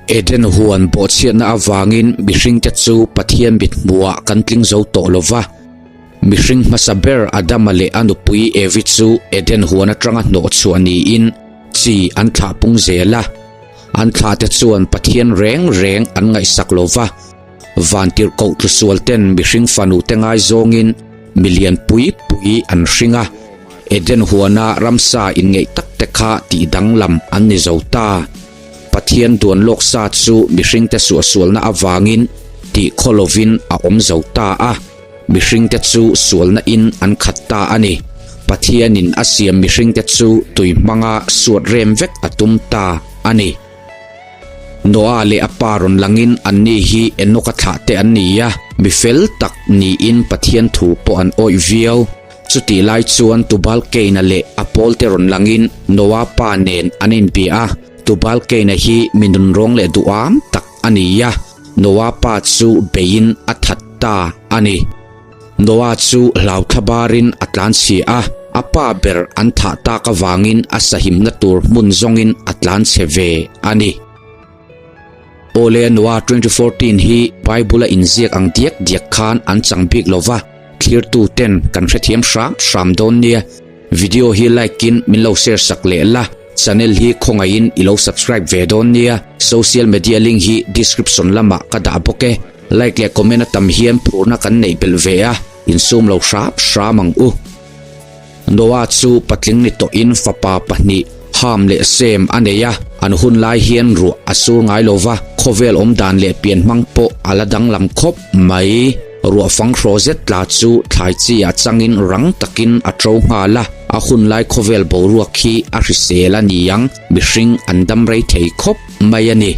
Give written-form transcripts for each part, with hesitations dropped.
Eden huan bawhchhiatna avangin mihringte chu Pathian mithmuhah kan tling zo tawh lo va. Mihring hmasa ber Adama leh a nupui Evi chu Eden huan atanga hnawhchhuah niin chi an thlah pung zel a. An thlahte chuan Pathian reng reng an ngaihsak lo va. Vantirhkoh tlusual ten mihring fanute ngaizawngin milian pui pui an hring a. Eden huana ramsa inngeih takte kha tihdanglam an ni zo ta. Pathian duan lawk sa chu mihringte suahsualna avangin tih khaw lovin a awm zo ta a, mihringte chu sualna in an khat ta a ni. Pathianin a siam mihringte chu tui hmanga suat rem vek a tum ta a ni. Noah leh a pa rawn langin anni hi Enoka thlah te an ni a, mi fel tak niin Pathian thu pawh an awih viau. Chutih lai chuan Tubal Kain-a leh a pawlte rawn langin Noah pa nen an inbia a. Tubal Kain-a hi mi nunrawng leh duham tak a ni a, Noah pa chu beiin a that ta a ni. Noah chu hlau thlabarin a tlanchhia a, a pa ber an thah tak avangin a sahimna tur hmun zawngin a tlanchhe ve a ni. Awle Noah 2014 hi Bible a inziak ang diak diak khan an chang bik lo va, thlirtu ten kan hrethiam hram hram dawn nia. Video hi like in min lo share sak leh la, channel hi khawngaihin i lo subscribe ve dawn nia. Social media link hi description lamah ka dah bawk e. Like leh comment a tam hian phurna kan neih belh ve a, insum lo hram hram ang u. Noah chu patling ni tawhin fapa pahnih, Ham leh Sem a nei a, an hun lai hian ruah a sur ngai lo va, khawvel awm dan leh pian hmang pawh a la danglam khawp mai. Ruah fang hraw zet tla chu thlai chi ah changin rang takin a to nghal a, a hun lai khawvel boruak hi a hrisel a ni ang, mihring an dam rei thei khawp mai a ni.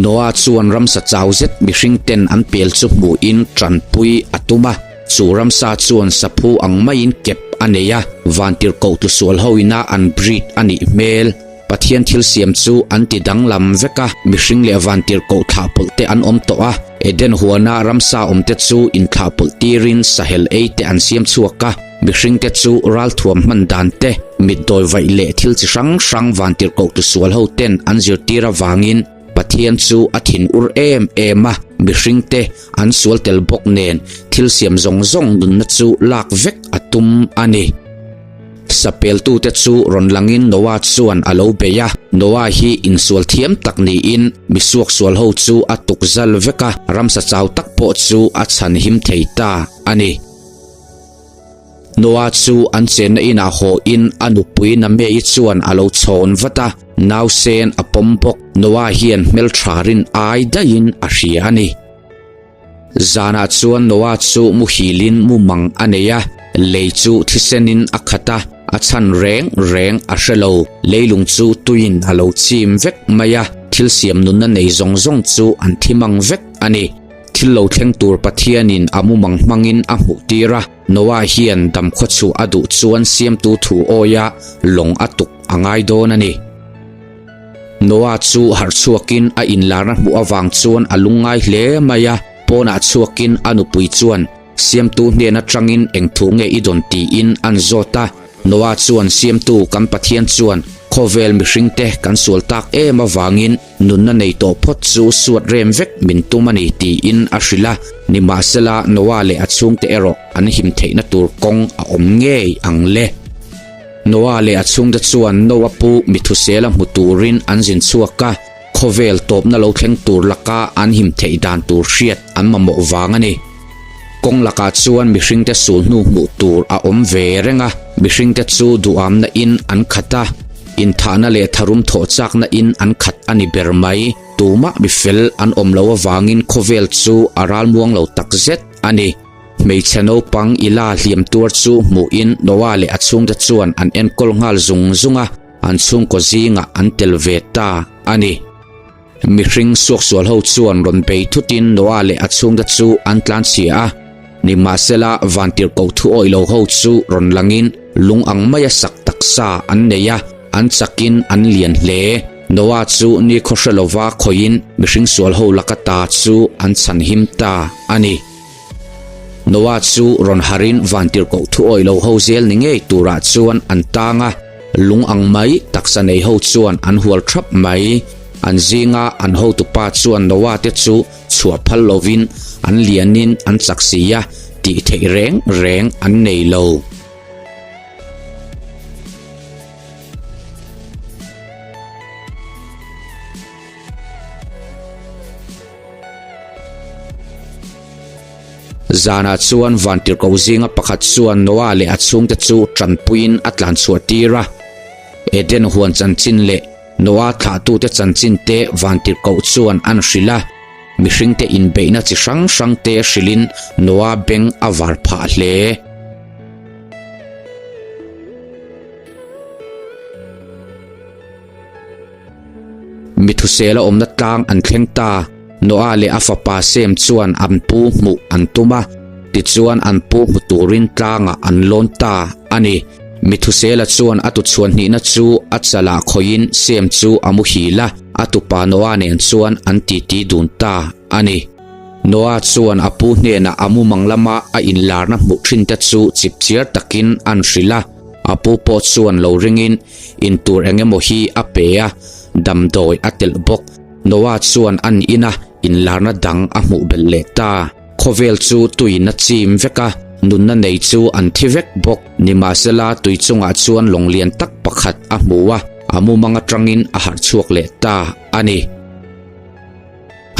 Noah chuan ramsa chau zet mihring ten an pel chu hmuhin tanpui a tum a. Chu ramsa chuan saphu ang maiin kep a nei a, vantirhkoh tlusual ho ina an breed a nih hmel. Pathian thil siam chu an ti danglam vek a, mihring leh vantirhkoh thlahpawlh te an awm tawh a, Eden huana ramsa awm te chu inthlahpawlh tirin sahel ei te an siam chhuak a, mihring te chu ralthuam hman dan te, mitdawi vaih leh thil chi hrang hrang vantirhkoh tlusual ho ten an zirtir avangin, Pathian chu a thin ur em em a, mihringte an sual tel bawk nen thil siam zawng zawng nunna chu lak vek a tum a ni. Sapeltute chu rawn langin Noah chuan a lo bei a, Noah hi insual thiam tak niin mi suaksual ho chu a tuk zal vek a, ramsa chau tak pawh chu a chhan him thei ta a ni. Noah chu an chenna inah haw in a nupui Namei chuan a lo chhawn vat a, nausen a pawm bawk. Noah hian hmeltha rin ai daihin a hria a ni. Zanah chuan Noah chu muhilin mumang a nei a, lei chu thisenin a khat a, a chhan reng reng a hre lo. Leilung chu tuiin a lo chim vek mai a, thil siam nunna nei zawng zawng chu an thi mang vek a ni. Thil lo thleng tur Pathianin a mumang hmangin a hmuh tir a, Noah hian damkhaw chhuah a duh chuan siamtu thu awia lawng a tuk a ngai dawn a ni. Noah chu harh chhuakin a inlarna hmuh avang chuan a lungngai hle mai a, pawnah chhuakin a nupui chuan siamtu hnen atangin eng thu nge i dawn tiin an zawt a. Noah chuan siamtu kan Pathian chuan khawvel mihringte kan sual tak em avangin Nunna nei tawh phawt chu suat rem vek min tum a ni tiin a hrilh a, nimahsela Noah leh a chhungte erawh an him theihna tur kawng a awm ngei ang le. Noah leh a chhungte chuan Noah pu mithusela hmu turin an zin chhuak a, khawvel tawpna lo thleng tur laka an him theih dan tur hriat an mamawh vang a ni. Kawng lakah chuan mihringte sul hnu hmuh tur a awm ve reng a, mihringte chu duhamna in an khat a, inthahna leh tharum thawh chakna in an khat a ni ber mai. Tumah mi fel an awm lo avangin khawvel chu a ralmuang lo takzet a ni. Hmeichhe naupang Ila hliam tuar chu hmuhin Noah leh a chhungte chuan an enkawl nghal zung zung a, an chhungkaw zingah an tel ve ta a ni. Mihring suaksual ho chuan rawn bei thutin Noah leh a chhungte chu an tlanchhia a, nimahsela vantirhkoh thu awih lo ho chu rawn langin lung ang maia sak taksa an nei a, an chakin an lian hle. Noah chu nikhaw hre lova khawihin mihring sual ho laka ta chu an chhanhim ta a ni. Noah chu rawn harin vantirhkoh thu awih lo ho zel ni ngei turah chuan an tang a, lung ang mai taksa nei ho chuan an hual thap mai. An zinga an hotupa chuan Noah te chu chhuah phal lovin an lianin an chak si a, tih theih reng reng an nei lo. Zanah chuan vantirhkoh zinga pakhat chuan Noah leh a chhungte chu tanpuiin a tlanchhuah tir a. Eden huan chanchin leh Noah thlahtute chanchin te vantirhkoh chuan an hrilh a. Mihringte inbeihna chi hrang hrang te hrilhin Noah beng a var phah hle. Mithusela awmna tlang an thleng ta. Noah leh a fapa Sem chuan an pu hmuh an tum a, tichuan an pu hmu turin tlangah an lawn ta a ni. Mithusela chuan a tuchhuan hnihna chu a chalah khawihin Sem chu a muhil a, a tupa Noah nen chuan an titi dun ta a ni. Noah chuan a pu hnenah a mumang lama a inlarna hmuh thinte chu chipchiar takin an hrilh a, a pu pawh chuan lo ringin In tur eng emaw hi a pe a, damdawi a telh bawk. Noah chuan an ina inlarna dang a hmuh belh leh ta. Khawvel chu tuiin a chim vek a, nunna nei chu an thi vek bawk. Nimahsela tui chungah chuan lawng lian tak pakhat a hmu a, a mumang atangin a harh chhuak leh ta a ni.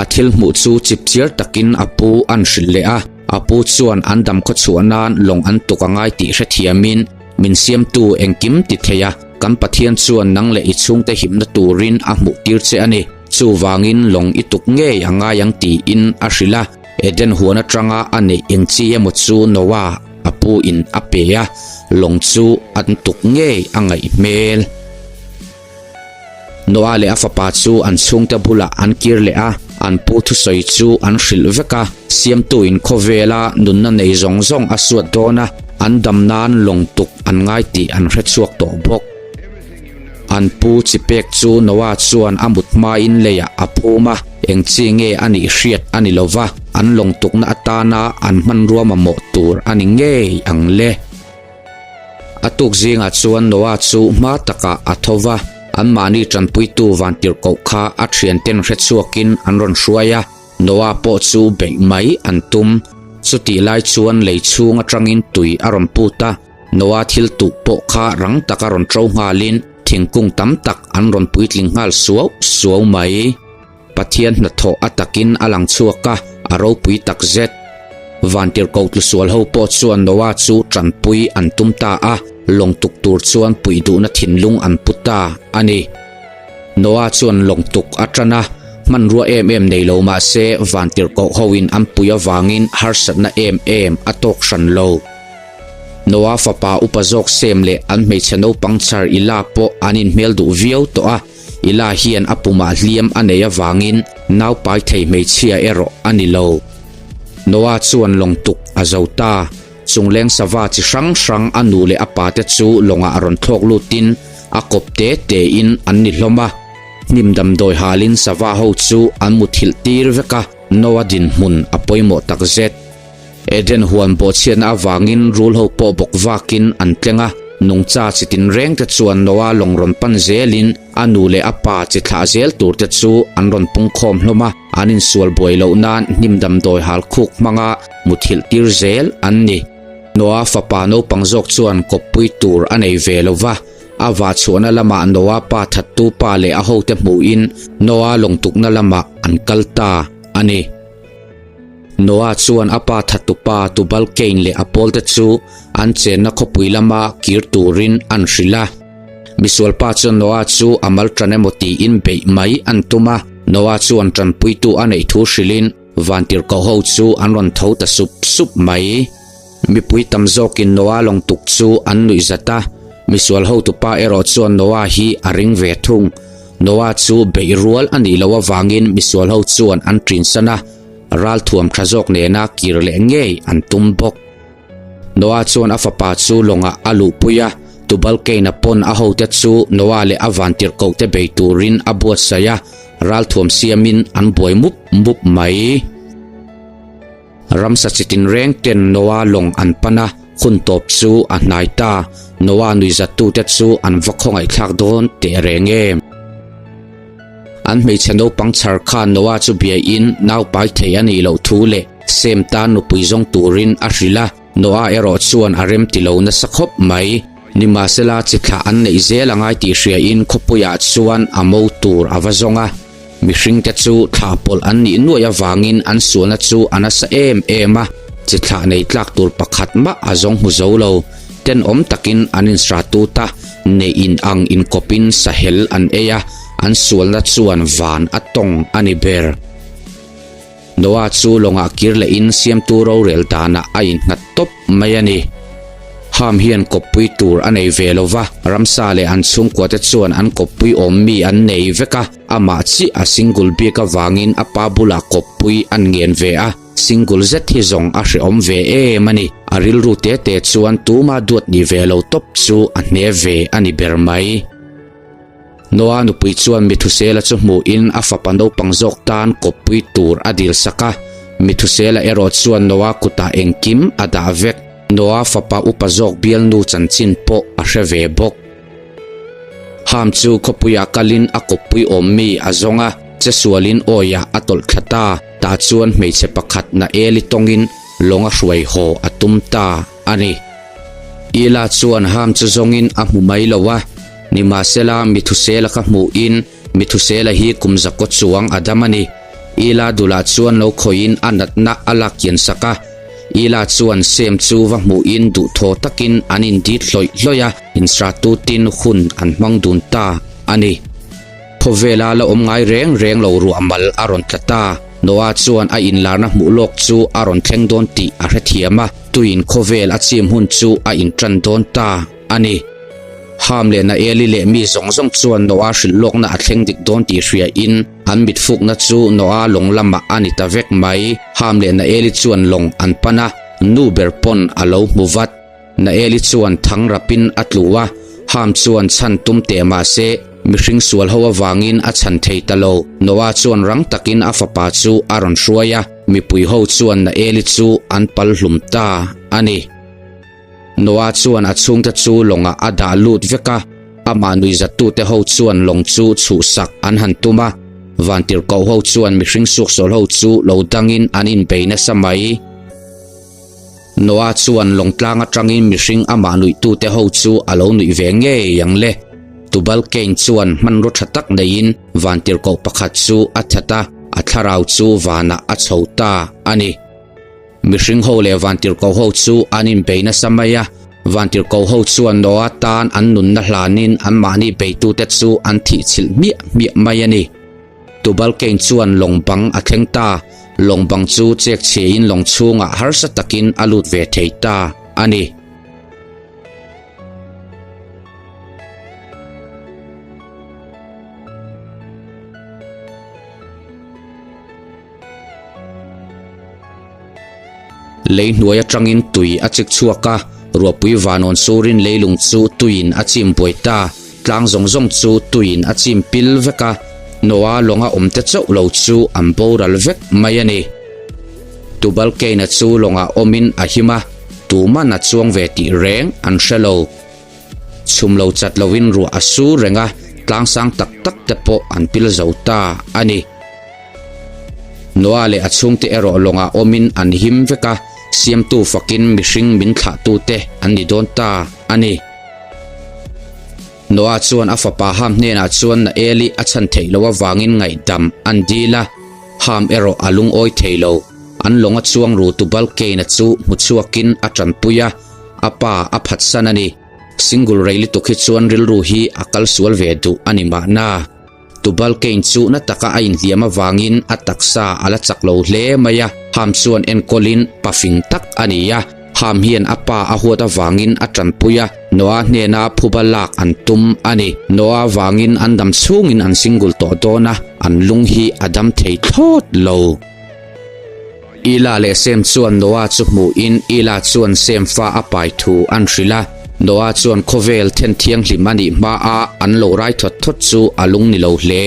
A thil hmuh chu chipchiar takin a pu an hrilh leh a, a pu chuan an dam khaw chhuah nan lawng an tuk a ngai tih hrethiamin min siamtu engkim ti thei a, kan Pathian chuan nang leh i chhungte himna turin a hmuh tir che a ni, chuvangin lawng i tuk ngei a ngai ang tiin a hrilh a. Eden huan atanga a neih eng chi emaw chu Noah a pu in a pe a, lawng chu an tuk ngei a ngaih hmel. Noah leh a fapa chu an chhungte bulah an kir leh a, an pu thusawi chu an hrilh vek a. Siamtuin khawvela nunna nei zawng zawng a suat dawn a, an dam nan lawng tuk an ngai tih an hre chhuak tawh bawk. An pu chi pek chu Noah chuan a mut hmain leiah a phum a, eng chi nge a nih hriat a ni lo va, an lawng tukna atana an hmanrua mamawh tur a ni ngei ang le. A tuk zingah chuan Noah chu hma takah a tho va, anmahni tanpuitu vantirhkoh kha a thianten hre chhuakin an rawn hruai a, Noah pawh chu beih mai an tum. Chutih lai chuan lei chhung atangin tui a rawn put a, Noah thil tuh pawh kha rang taka rawn ṭo nghalin thingkung tam tak an rawn puitling nghal suau suau mai. Pathian hnathawh a takin a lang chhuak a, a ropui tak zet. Vantirhkoh tlusual ho pawh chuan Noah chu tanpui an tum ta a, lawng tuk tur chuan puih duhna thinlung an pu ta a ni. Noah chuan lawng tuk a tan a, hmanrua em em nei lo mah se vantirhkoh hoin an pui avangin harsatna em em a tawk hran lo. Noah fapa upa zawk Sem leh an hmeichhe naupang chhar Ila pawh an inhmel duh viau tawh a, Ila hian a pumah hliam a nei avangin naupai thei hmeichhia erawh a ni lo. Noah chuan lawng tuk a zo ta. Chungleng sava chi hrang hrang a nu leh a pate chu lawngah rawn thlawk lutin a kawp te tein an ni hlawm a. Hnim damdawi halin sava ho chu an muthilh tir vek a, Noah dinhmun a pawimawh takzet. Eden huan bawhchhiatna avangin rul ho pawh bawk vakin an tleng a, nungcha chi tinreng te chuan Noah lawng rawn pan zelin a nu leh a pa chi thlah zel tur te chu an rawn pungkhawm hlawm a, an insual buai loh nan hnim damdawi hal khuk hmanga muthilh tir zel an ni. Noah fapa naupang zawk chuan kawppui tur a nei ve lo va, a vahchhuahna lamah Noah pa thattu pa leh a hote hmuhin Noah lawngtukna lamah an kal ta a ni. Noah chuan a pa thattupa Tubal Cain leh a pawlte chu an chenna khawpui lama kir turin an hrilh a. Misualpa chuan Noah chu a mal tan emaw tiin beih mai an tum a. Noah chuan tanpuitu a neih thu hrilhin vantirhkoh ho chu an rawn tho ta sup sup mai. Mipui tam zawkin Noah lawng tuk chu an nuih zat a, misual hotupa erawh chuan Noah hi a ring ve thung. Noah chu beih rual a nih loh avangin misual ho chuan an ṭinsan a, ralthuam ṭha zawk nena kir leh ngei an tum bawk. Noah chuan a fapa chu lawngah a luhpui a, Tubal Cain-a pawn a hote chu Noah leh a vantirhkohte bei turin a buatsaih a, ralthuam siamin an buai mup mup mai. Ramsa chi tinreng ten Noah lawng an pan a, hun tawp chu a hnai ta. Noah nuihzattute chu an va khawngaihthlak dawn teh reng em? An hmeichhe naupang chhar khan Noah chu biain nau pai thei a nih loh thu leh Sem tan nupui zawng turin a hrilh a, Noah erawh chuan a rem ti lo nasa khawp mai. Nimahsela chi thlah an neih zel a ngai tih hriain khawpuiah chuan a mo tur a va zawng a. Mihringte chu thlah pawlh an nih nuaih avangin an sualna chu a nasa em em a, chi thlah nei tlak tur pakhat mah a zawng hmu zo lo. Tenawm takin an insra tut a, neih in ang inkawpin sahel an ei a, an sualna chuan van a tawng a ni ber. Noah chu lawngah kir lehin siamtu rorel danah a innghat tawp mai a ni. Ham hian kawppui tur a nei ve lo va, ramsa leh an chhungkuate chuan an kawppui awm mi an nei vek a, amah chiah a single bik avangin a pa bulah kawppui an ngen ve a, single zet hi zawng a hrehawm ve em a ni. A rilru te te chuan tuma duat ni ve lo tawp chu a hne ve a ni ber mai. Noah nupui chuan Methusela chu hmuhin a fapa naupang zawk tan kawppui tur a dil sak a. Methusela erawh chuan Noah kutah engkim a dah vek. Noah fapa upa zawk bialnu chanchin pawh a hre ve bawk. Ham chu khawpuiah kalin a kawppui awm mi a zawng a, chesualin awiah a tawlh thla ta. Tah chuan hmeichhe pakhat Naeli tawngin lawng a hruai haw a tum ta a ni. Ila chuan Ham chu zawngin a hmu mai lo a. Nimahsela, Mithusela kha hmuhin Mithusela hi kum zakaw chuang a dam a ni. Ila dulah chuan lo khawihin a natna a lak kian sak a. Ila chuan Sem chu va hmuhin duhthaw takin an indit hlawih hlawih a, insratutin hun an hmang dun ta a ni. Khawvela la awm ngai reng reng lo ruah mal a rawn tla ta. Noah chuan a inlarna hmuh lawk chu a rawn thleng dawn tih a hrethiam a, tuin khawvel a chim hun chu a intan dawn ta a ni. Ham leh Naeli leh mi zawng zawng chuan Noah hrilh lawkna a thleng dik dawn tih hriain an mitfukna chu Noah lawng lamah a ni ta vek mai. Ham leh Naeli chuan lawng an pan a, nu ber pawn a lo hmu vat. Naeli chuan thang rapin a tlu a, Ham chuan chhan tum teh mah se mihring sual ho avangin a chhan thei ta lo. Noah chuan rang takin a fapa chu a rawn hruai a, mipui ho chuan Naeli chu an pal hlum ta a ni. Noah chuan a chhungte chu lawngah a dah lut vek a, amah nuihzattute ho chuan lawng chu chhuhsak an han tum a, vantirhkoh ho chuan mihring suksawl ho chu lo dangin an inbei nasa mai. Noah chuan lawng tlang atangin mihring amah nuihtute ho chu a lo nuih ve ngei ang le. Tubal Cain chuan hmanraw tha tak neiin vantirhkoh pakhat chu a that a, a thlarau chu vanah a chho ta a ni. Mihring ho leh vantirhkoh ho chu an inbei nasa mai a, vantirhkoh ho chuan Noah tan an nunna hlanin anmahni beitute chu an thihchilh hmiah hmiah mai a ni. Tubal Cain chuan lawng bang a thleng ta, lawng bang chu chek chhiain lawng chhungah harsa takin a lut ve thei ta a ni. Lei hnuai atangin tui a chik chhuak a, ruahpui vanawn surin leilung chu tuiin a chim buai ta. Tlang zawng zawng chu tuiin a chim pil vek a, Noah lawnga awmte chauh lo chu an boral vek mai a ni. Tubal Cain-a chu lawngah awmin a him a, tuman a chuang ve tih reng an hre lo. Chhum lo chat lovin ruah a sur reng a, tlang sang tak tak te pawh an pil zo ta a ni. Noah leh a chhungte erawh lawngah awmin an him vek a, siamtu fakin mihring min thlahtute an ni dawn ta a ni. Noah chuan a fapa Ham hnenah chuan Naeli a chhan theih loh avangin ngaihdam an dil a, Ham erawh a lungawi thei lo. An lawnga chuang ru Tubal Cain-a chu hmu chhuakin a tanpui a, a pa a phatsan a ni. Single rei lutuk hi chuan rilru hi a kal sual ve duh a ni mahna. Tubal Cain chu na taka a inhliam avangin a taksa a la chak lo hle mai a, Ham chuan enkawlin pa fing tak a ni a. Ham hian a pa a huat avangin a tanpui a, Noah hnena phuba lak an tum a ni. Noah vangin an dam chhungin an single tawh dawn a, an lung hi a dam thei thlawt lo. Ila leh Sem chuan Noah chu hmuhin Ila chuan Sem fa a pai thu an hrilh a. Noah chuan khawvel then thianghlim a nih hmaa an lo rai thawt thawt chu a lung ni lo hle.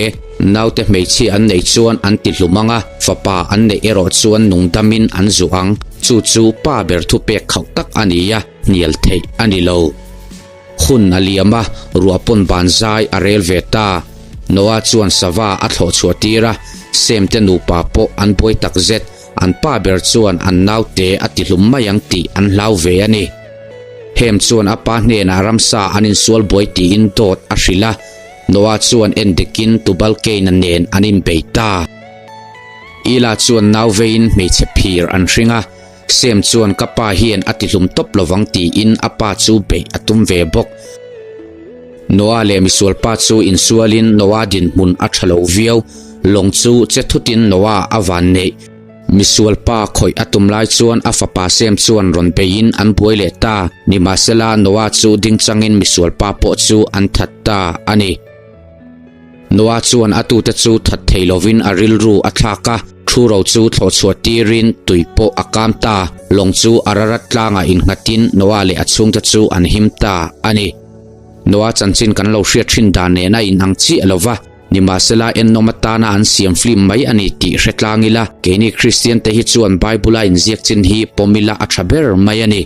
Naute hmeichhia an neih chuan an ti hlum ang a, fapa an neih erawh chuan nungdamin an zuh ang. Chu chu pa ber thupek khauh tak a ni a, hnial theih a ni lo. Hun a liam a, ruah pawn ban zai a rel ve ta. Noah chuan sava a thlawh chhuah tir a, Sem te nupa pawh an buai tak zet. An pa ber chuan an naute a tihlum mai ang tih an hlau ve a ni. Hem chuan a pa hnenah ramsa an insual buai tiin dawt a hrilh a, Noah chuan en dikin Tubal Kain-a nen an inbei ta. Ila chuan nau veiin hmeichhe phir an hring a, Sem chuan ka pa hian a tihlum tawp lovang tiin a pa chu beih a tum ve bawk. Noah leh misual pa chu insualin Noah dinhmun a tha lo viau. Lawng chu che thutin Noah a van neih. Misual pa khawih a tum lai chuan a fapa Sem chuan rawn beiin an buai leh ta. Nimahsela Noah chu ding changin misual pa pawh chu an that ta a ni. Noah chuan a tute chu that thei lovin a rilru a thlak a, thu ro chu thlawh chhuah tirin tui pawh a kam ta. Lawng chu Ararat tlangah innghatin Noah leh a chhungte chu an him ta a ni. Noah chanchin kan lo hriat thin dan nen a inang chiah lo va, nimahsela ennawm atana an siam film mai a ni tih hre tlang ila, keini Kristian te hi chuan Bible-a inziak chin hi pawm ila a tha ber mai a ni.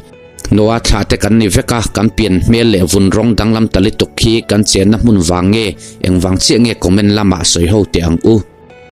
Noah thlah te kan ni vek a, kan pian hmel leh vun rawng danglam ta lutuk hi kan chenna hmun vang nge, engvang chiah nge comment lamah sawi ho teh ang u.